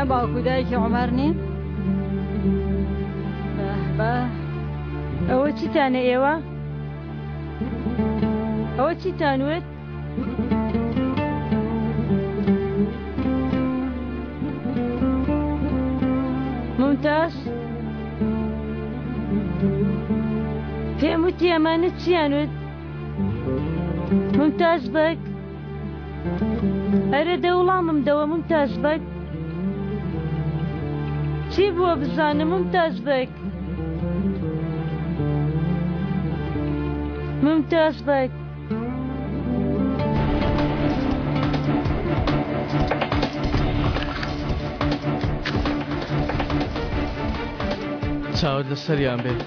باوک و دایکی عومەر نین؟ بە ئەوە چیتانە ئێوە؟ ئەوە چیتان وت؟ ممتاز پێم وتی ئەمانە چیان وت؟ ممتاز بەگ ئەرێ دە وڵامم دەوە ممتاز بەگ چی بووە بزانم ممتاز بەگ ممتاز بەگ چاوت لەسەریان بێت.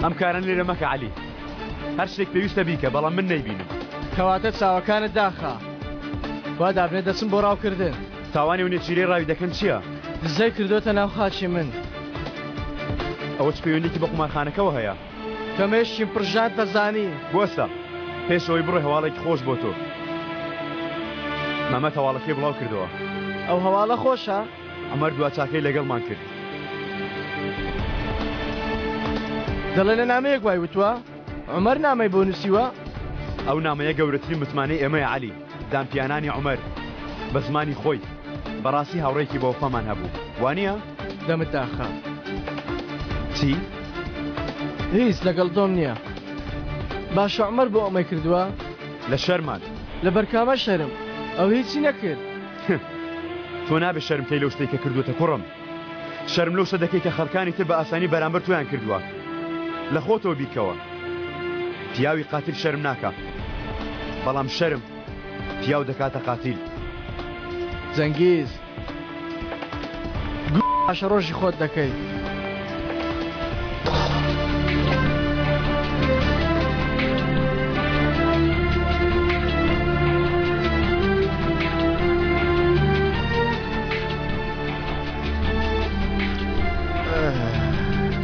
ئەم کارەن لێرە مەکە عەلی هەر شتێک پێویستە بیکە بەڵام من نەیبینم. کەواتە چاوەکانت داخە وا دابنێ دەچم بۆ ڕاوکردن. تاوانی و نێچیرەی ڕاوی دەکەن چییە؟ دزەی کردۆتە ناو خاکی من. ئەوە چ پەیوەندیەکی بە قومارخانەکەوە هەیە؟ کە مێشکیم پڕژات دەزانی. بوەستە پێش ئەوەی بڕۆی هەواڵێکی خۆش بۆ تۆ. مەمەد هەواڵەکەی بڵاو کردەوە. ئەو هەواڵە خۆشە؟ عومەر دوا چاکەی لەگەڵمان کرد. دەڵێ لە نامەیەک وای وتووە؟ عومەر نامەی بۆ نووسیوە؟ ئەو نامەیە گەورەترین متمانەی ئێمەیە عەلی، دانپیانانی عومەر بە زمانی خۆی. بەڕاستی هاوڕێیەکی بەوەفامان هەبوو، وانییە؟ دەمت داخە. چی؟ هیچ لەگەڵ تۆم نییە. باشە عومەر بۆ ئەمەی کردووە؟ لە شەرمان. لەبەر کامە شەرم؟ ئەو هیچی نەکرد. تۆ نابێ شەرم کەی لەو شتەی کە کردووتە کوڕم. شەرم لەو شتە دەکەی کە خەڵکانی تر بە ئاسانی بەرامبەر تۆیان کردووە. لە خۆتەوە بیرکەوە. پیاوی قاتیل شەرم ناکا. بەڵام شەرم پیاو دەکاتە قاتیل. جەنگیز گو باشە ڕۆژی خۆت دەکەی.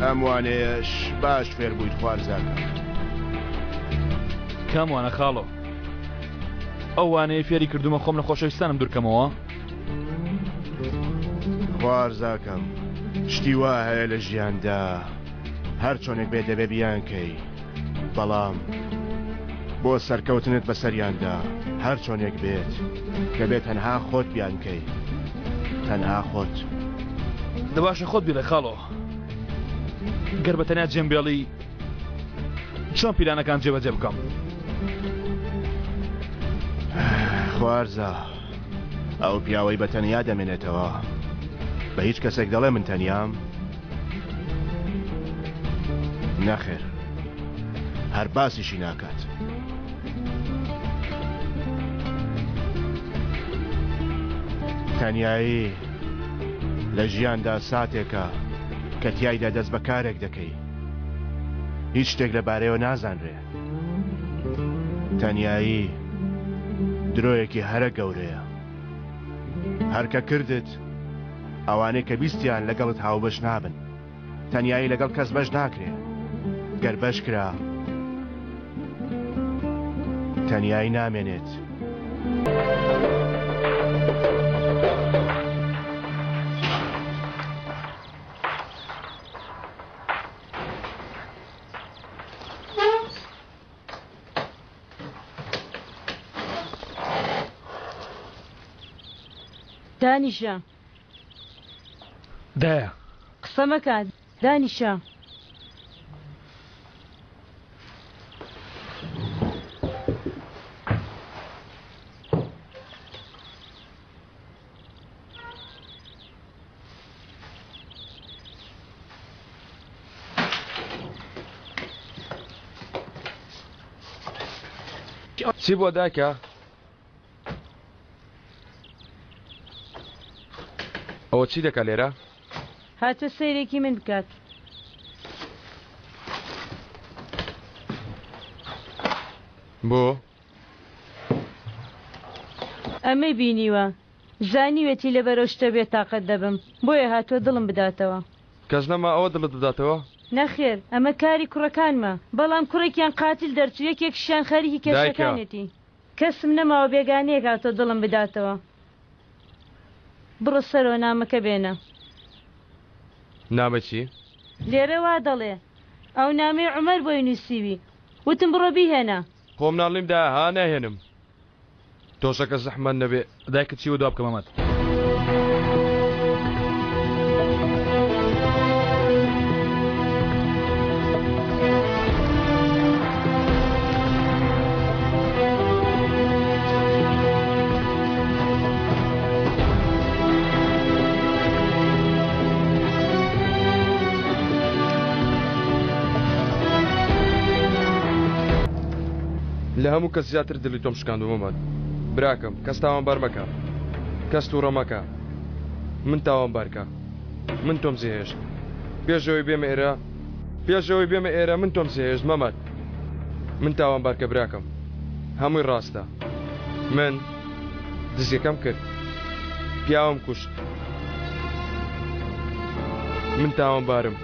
ئەم وانەیەش باش فێر بوویت خوارزاکەم. کام وانە خاڵۆ؟ ئەو وانەیە فێری کردومە خۆم لە خۆشەویستانم دوورکەمەوە؟ خوارزاکەم شتی وا هەیە لە ژیاندا هەر چۆنێک بێ دەبێ بیانکەی بەڵام بۆ سەرکەوتنت بەسەریاندا هەر چۆنێک بێت دەبێت تەنها خۆت بیانکەی تەنها خۆت. دە باشە خۆت بیڵێ خاڵۆ گەر بە تەنیا جێم بێڵی چۆن پیلانەکان جێبەجێ بکەم؟ خوارزا ئەو پیاوەی بە تەنیا دەمێنێتەوە بە هیچ کەسێک دەڵێ من تەنیام؟ نەخێر هەر باسیشی ناکات. تەنیایی لە ژیاندا ساتێکە کە تیایدا دەست بە کارێک دەکەی هیچ شتێک لەبارەیەوە نازانرێ تەنیایی درۆیەکی هەرە گەورەیە هەرکە کردت ئەوانەی کە بیستیان لەگەڵت هاوبەش نابن. تەنیایی لەگەڵ کەس بەش ناکرێ. گەر بەش کرا تەنیایی نامێنێت. دانیشە. دایە. قسە مەکە دانیشە. چی بووە دایکە؟ ئەوە چی دەکا لێرە؟ هاتووە سەیرێکی من بکات. بۆ؟ ئەمەی بینیوە. زانیوێتی لەبەر ئەو شتە بێتاقەت دەبم، بۆیە هاتووە دڵم بداتەوە. کەس نەما ئەوە دڵت بداتەوە؟ نەخێر، ئەمە کاری کوڕەکانمە. بەڵام کوڕێکیان قاتیل دەرچوو، یەکێکشیان خەریکی دایکە! کێشەکانێتی. کەسم نەماوە بێگانەیەک هاتووە دڵم بداتەوە. بڕۆ سەرەوە نامەکە بێنە. نامەی چی؟ لێرە وا دەڵێ. ئەو نامەی عومەر بۆی نووسیوی. وتم بڕۆ بیهێنە. خۆ مناڵیم دایە ها ناهێنم. تۆشەکە زەحمەت نەبێ. دایکت چی وە دوا بکە مەمەد. لە هەموو کەس زیاتر دڵی تۆم شکاندووە مەمەد براکەم کەس تاوانبار مەکە کەس تووڕە مەکە من تاوانبارکە من تۆم جێهێشت پێش ئەوەی بێمە ئێرە پێش ئەوەی بێمە ئێرە من تۆم جێهێشت مەمەد من تاوانبارکە براکەم هەمووی ڕاستە من دزیەکەم کرد پیاوم کوشت من تاوانبارم.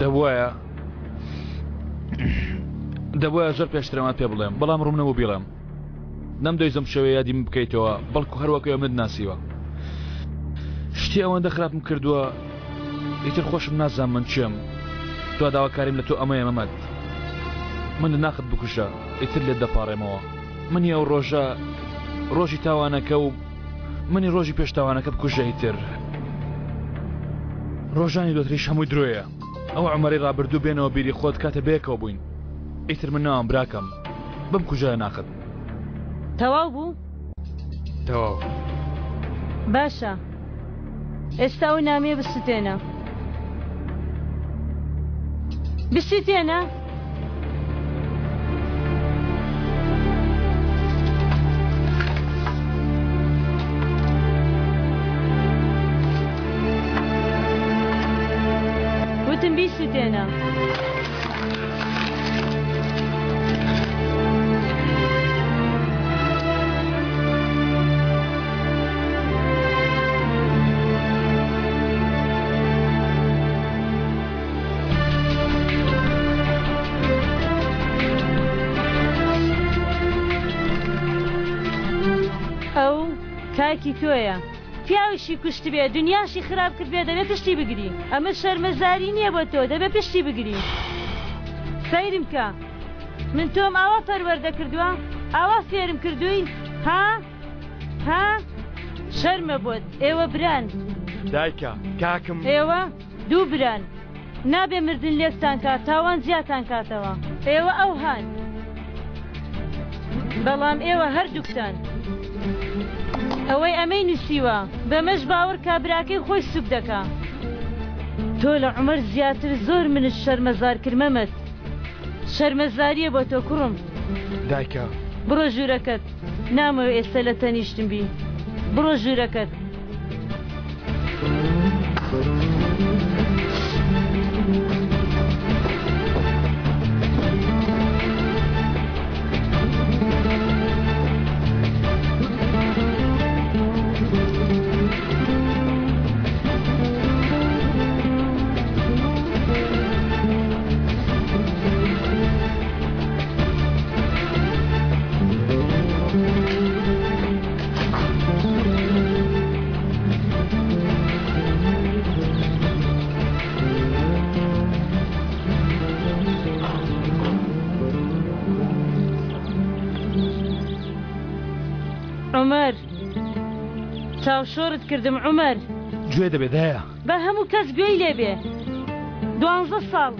دەبواە دەبواە زۆر پێشترەوان پێ بڵێم بەڵام ڕوم نەبوو بیڵێم نەم دەیزم شەوێ یادی من بکەیتەوە بەڵکو هەروەکەی منت ناسیوە شتی ئەوەندە خراپم کردووە ئیتر خۆشم نازانم من کێم دوا داواکاریم لە تۆ ئەمەیە مەمەد من لە ناخت بکوژە ئیتر لێت دەپاڕێمەوە منی ئەو ڕۆژە ڕۆژی تاوانەکە و منی ڕۆژی پێش تاوانەکە بکوژە ئیتر ڕۆژانی دواتریش هەمووی درۆیە ئەو عمەری ڕابردوو بێنەوە بیری خۆت کاتە بەیەکەوە بووین ئیتر من ناوم براکەم بم کوژە لە ناخت. تەواو بوو؟ تەواو. باشە ئێستا ئەو نامەیە بسوتێنە. بسوتێنە. وتم بیسوتێنە. ئەو کاکی تۆیە پیاویشی کوشتبێ دنیاشی خراپ کردبێ دەبێ پشتی بگری ئەمە شەرمەزاری نییە بۆ تۆ دەبێ پشتی بگری سەیرم کە من تۆم ئاوا پەروەردە کردووە ئاوا فێرم کردووی ها ها شەرمە بۆت ئێوە بران دایکە کاکم ئێوە دوو بران نابێ مردن لێکتان کات تاوان جیاتان کاتەوە ئێوە ئەوهان بەڵام ئێوە هەردووکتان ئەوەی ئەمەی نووسیوە بەمەش باوەڕ کا براکەی خۆی سوک دەکا تۆ لە عومەر زیاتر زۆر منت شەرمەزار کرد مەمەد شەرمەزاریە بۆ تۆ کوڕم. دایکە. بڕۆ ژوورەکەت نامەوێ ئێستا لە تەنیشتم بی بڕۆ ژوورەکەت. عومەر چاوشۆڕت کردم عومەر. گوێ دەبێ دایە. با هەموو کەس گوێی لێ بێ دوانزە ساڵ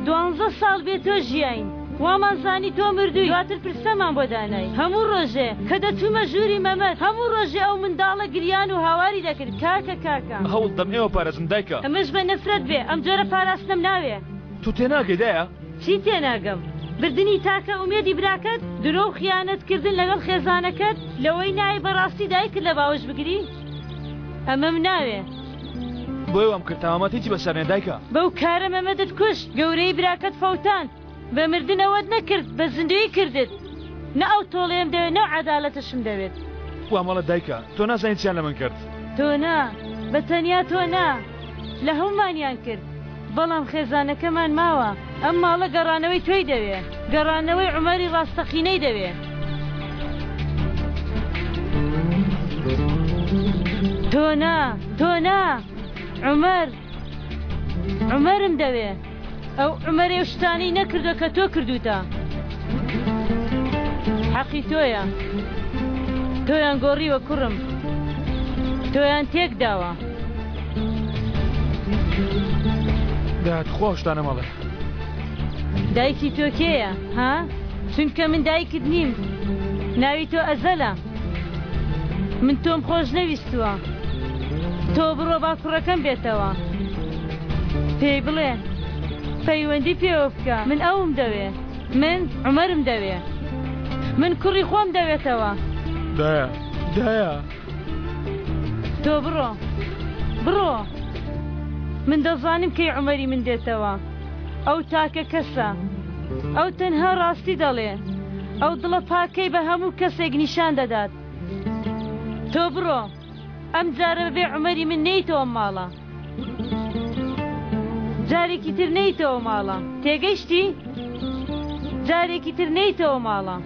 دوانزە ساڵ بێ تۆ ژیاین. وامان زانی تۆ مردووی دواتر پرسەمان بۆ دانای هەموو ڕۆژێ کە دەچوومە ژووری مەمەد هەموو ڕۆژێ ئەو منداڵە گریان و هاواری دەکرد کاکە کاکە. هەوڵ دەم ئێوە پارێزم دایکە. ئەمەش بە نەفرەت بێ ئەم جۆرە پاراستنەم ناوێ. تۆ تێناگەی دایە؟ چی تێناگەم؟ بردنی تاکە ئومێدی براکەت؟ درۆ و خیانەت کردن لەگەڵ خێزانەکەت؟ لەوەی نایەی بەڕاستی دایکت لە باوەش بگری؟ ئەمەم ناوێ. بۆیە وام کرد تا مامەت هیچی بەسەر نێ دایکە. بەو کارە مەمەدت کوشت، گەورەی براکەت فەوتاند، بە مردن ئەوەت نەکرد، بە زیندوویی کردت. نە ئەو تۆڵەیەم دەوێت نە ئەو عەدالەتەشم دەوێت. وا مەڵێ دایکە، تۆ نازانی چیان لە من کرد. تۆ نا، بە تەنیا تۆ نا، لە هەموومانیان کرد. بەڵام خێزانەکەمان ماوە، ئەم ماڵە گەڕانەوەی تۆی دەوێ، گەڕانەوەی عومەری ڕاستەقینەی دەوێ. تۆ نا، تۆ نا، عومەر، عومەرم دەوێ، ئەو عومەرەی ئەو شتانەی نەکردووە کە تۆ کردووتە. حەقی تۆیە. تۆیان گۆڕیوە کوڕم. تۆیان تێک داوە. دایە تخوا ئەو شتانە مەڵێ. دایکی تۆ کێیە ها؟ چونکە من دایکت نیم. ناوی تۆ ئەزەلە. من تۆم خۆش نەویستووە. تۆ بڕۆ با کوڕەکەم بێتەوە. پێی بڵێ پەیوەندی پێوە بکە من ئەوم دەوێ. من عومەرم دەوێ. من کوڕی خۆم دەوێتەوە. دایە دایە. تۆ بڕۆ بڕۆ من دەزانم کەی عومەری من دێتەوە ئەو تاکە کەسە ئەو تەنها ڕاستی دەڵێ ئەو دڵە پاکەی بە هەموو کەسێک نیشان دەدات تۆ بڕۆ ئەم جارە بەبێ عومەری من نێیتەوە ماڵە جارێکی تر نێیتەوە ماڵە تێگەیشتی جارێکی تر نێیتەوە ماڵە.